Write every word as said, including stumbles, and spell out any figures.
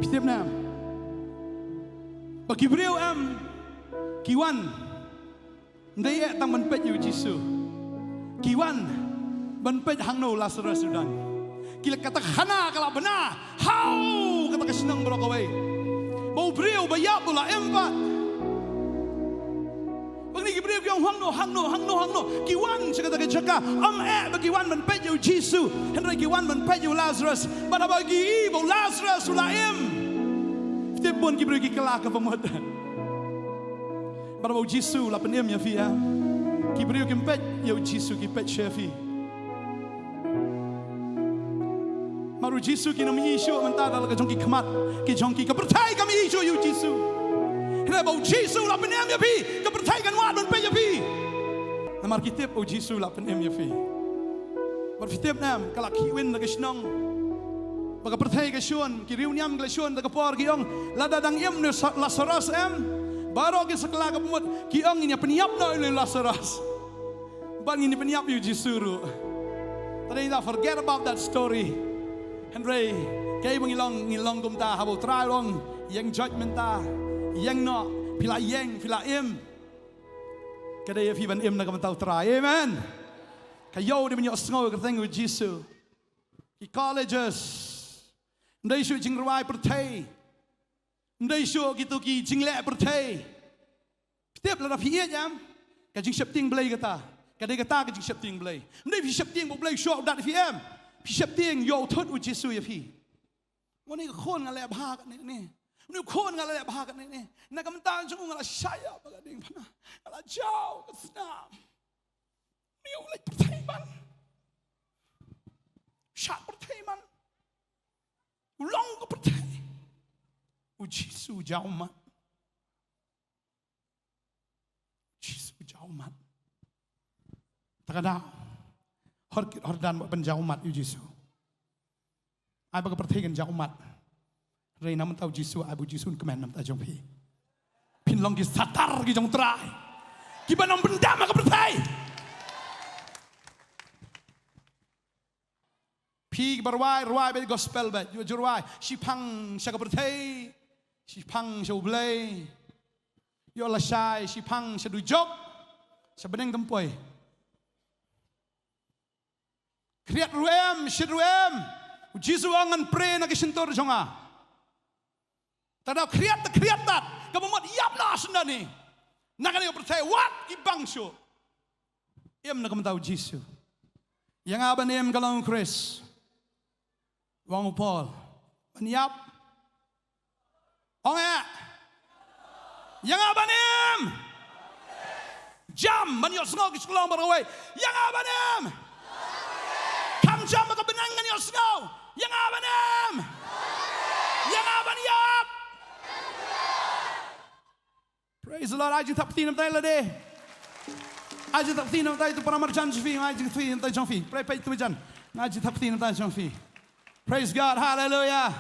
Phi tip ne em ba ki briew em ki wan, ym dei eh tang ban peit ïa u Jisu. Ki wan ban peit hangno u Lasarus u don. Ki la, kata ka khana ka la bna ha kata ka shnong baroh kawei, ba u briew ba ïap u la im pat. Ba kine ki briew ki ong, hangno, hangno, hangno, hangno. Ki wan sha kata ka jaka, ym eh ba ki wan ban peit ïa u Jisu, hynrei ki wan ban peit ïa u Lasarus. Bad haba ki i ba u Lasarus u la im, phi tip, bun ki briew ki kylla ka bamut. Bad haba u Jisu u la pynim ïa phi, eh, ki briew kim peit ïa u Jisu, ki peit sha phi. Namar u Jisu, kim ïohi shuh mynta da la ka jong ki khmat ki jong ki. Ka pyrthei kam ïohi shuh ïa u Jisu. Hynrei ba u Jisu u la pynim ïa phi, ka pyrthei kan wad ban peit ïa phi. Namar ki tip u Jisu u la pynim ïa phi. Bad phi tip ne em, ka la khih win na ka shnong. Ba ka pyrthei ka shun, ki riewniam ki la shun da ka por, ki ong, lada dang im une u Sa-, Lasarus em. Baroh ki sa kylla ka bamut, ki ong, ngin ïa pynïap noh ïa u Lasarus. Bad ngin ïa pynïap ïa u Jisu ruh. Te dei, forget about that story. Hynrei kaei ba ngi long, ngi long kumta, haba u Trai u ong, ïeng joit mynta, ïeng noh, phi la ïeng, phi la im. Ka dei ïa phi ban im na ka bynta u Trai. Amen. Ka ïoh dei ban ïohsngew ïa ka kyrteng u Jisu. Ki colleges, ym dei shuh jingrwai pyrthei. Ym dei shuh kito ki jingleh pyrthei. Phi tip, lada phi ïeit em, ka jingsheptieng Blei kata, ka dei kata ka jingsheptieng Blei. Ym dei phi sheptieng ba u Blei u shu da phi em. Phi sheptieng ïa u thut u Jisu ïa phi. Une u khun nga leh bha katne ne. Une u khun nga leh bha katne ne. Na ka bynta jong u nga la shah ïa ba ka diengphna, nga la jaw ka snam. Une u leh pyrthei man. Shah pyrthei man. U long ka pyrthei. U Jisu u jaw ummat. Jisu u jaw ummat. Ta ka daw, hor kit hor dan ban jaw ummat ïa u Jisu. Ai ba ka pyrthei kan jaw ummat. Hynrei na ka bynta u Jisu, ai ba u Jisu un kmen na ka bynta jong phi. Phin long ki satar ki jong u Trai, kiban ym pyndam ha ka pyrthei. Phi kiba rwai, rwai beit gospel beit. Ïoh ju rwai, shiphang sha ka pyrthei, shiphang sha U Blei. Ïoh lashai, shiphang sha dujok, sha bneng tympoi. Khriat ruh em, shit ruh em. U Jisu u ong, ngan pray na ka shyntur jong nga. Ta daw khriat, ta khriat tat, kaba mut ïap na shynna ni. Na kane ka pyrthei wat ki bang shuh. Im na ka bynta u Jisu. Ïa nga ban im ka long u Khrist. Ong u Paul, ban ïap. Ong eh. Ïa nga ban im. Jam ban ïohsngew ki shlong baroh kawei. Ïa nga ban im. Kham jam ba ka bneng kan ïohsngew. Ïa nga ban im. Ïa nga ban ïap. Praise the Lord. Ai jingthap kti na bynta lade. Ai jingthap kti na bynta tu para marjan jong phi. Ai jingthap kti na bynta jong phi. Pray peit tu jan. Ai jingthap kti na bynta jong phi. Praise God. Hallelujah.